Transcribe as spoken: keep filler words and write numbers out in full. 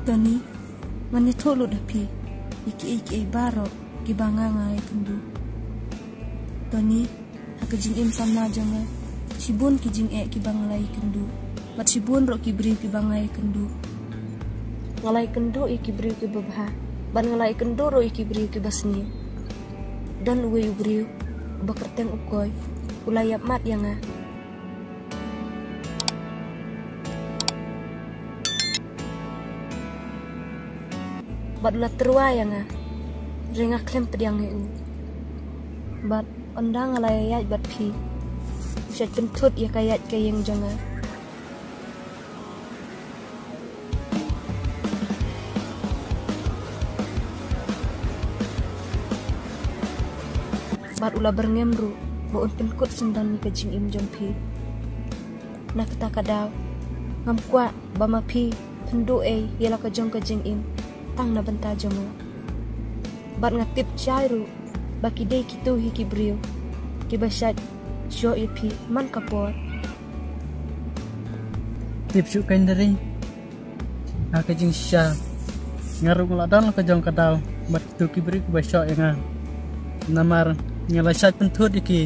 Tony, ngan ïathuh lut ha phi ïa kiei kiei baroh kiba nga nga ïakynduh. Tony, ha ka jingim samla jong nga, shibun ki jingeh kiba nga la ïakynduh, bad shibun ruh ki briew kiba nga ïakynduh. Nga la ïakynduh ïa ki briew kiba bha, bad nga la ïakynduh ruh ïa ki briew kiba sniew. Don uwei u briew uba kyrteng u Koi, u la ïap mat ïa nga. Bad u la tyrwa ïa nga, hynrei nga khlem pdiang ïa u. Bad ynda nga la ïaid bad phi, u shait pynthut ïa ka ïaid ka ïeng jong nga. Bad u la byrngem ruh ba un pynkut syndon ïa ka jingim jong phi. Na kata ka daw, ngam kwah ba ma phi pynduh ei ïa la ka jong ka jingim tang na bynta jong nga. Bad nga tip shai ruh ba ki dei kito hi ki briew kiba shait shoh ïa phi man ka por. Tip shuh kein da ri. Ha ka jingshisha, nga ruh nga la don la ka jong ka daw bad kito ki briew kiba shoh ïa nga. Namar nga la shait pynthut ïa ki